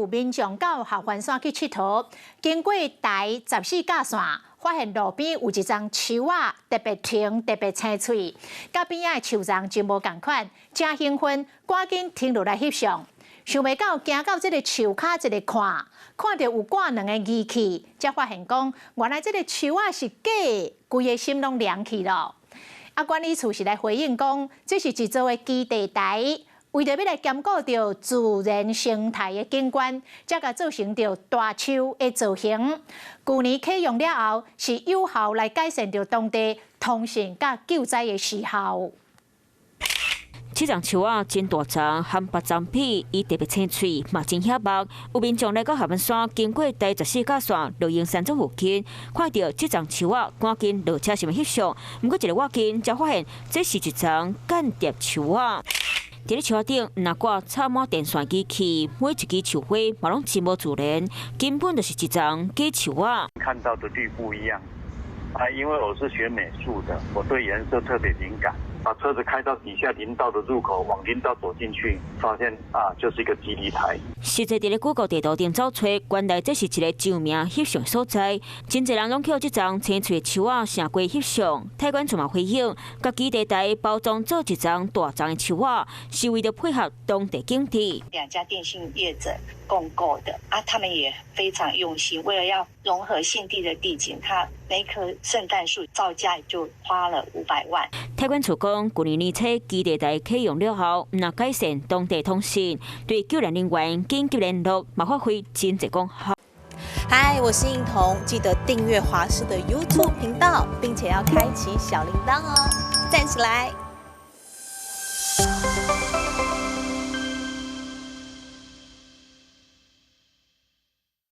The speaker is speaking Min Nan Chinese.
民眾到合歡山去𨑨迌，經過台十四甲線，發現路邊有一叢樹仔特別長、特別青翠，佮邊仔的樹叢真無仝款，誠興奮，趕緊停落來翕相。想袂到行到這个樹跤一个看，看著有掛兩個儀器，才發現講原來這个樹仔是假的，規个心攏涼去囉。啊，管理處是來回應講，這是一座的基地台，為著欲來兼顧著自然生態的景觀，才共做成著大樹的造型。舊年啟用了後，是有效來改善著當地通訊佮救災的時效。這叢樹仔真大叢，和別叢比，伊特別青翠，嘛真顯目。有民眾來到合歡山，經過台十四甲線露營山莊附近，看著這叢樹仔，趕緊落車想欲翕相。毋過一个倚近，才發現這是一叢間諜樹仔。佇咧樹仔頂，若掛插滿電線機器，每一支樹花嘛攏真無自然，根本就是一叢假樹仔。看到的綠不一樣啊，因為我是學美術的，我對顏色特別敏感。把車子開到底下林道的入口，往林道走進去，發現啊，就是一個基地台。實際佇咧 Google 地圖頂找揣，原來這是一个著名翕相所在，真濟人攏去這叢青翠的樹仔成規翕相。太管處嘛回應，共基地台包裝做一叢大叢的樹仔，是為著配合當地景致。兩家電信業者共構的啊，他們也非常用心，為了要融合現地的地景，他那棵聖誕樹造價就花了500萬。太管處講，舊年年初基地台啟用了後，毋但改善當地通訊，對救援人員緊急聯絡嘛發揮真濟功效。嗨，我是應彤，記得訂閱華視的 YouTube 頻道，並且要開啟小鈴鐺哦，讚起來！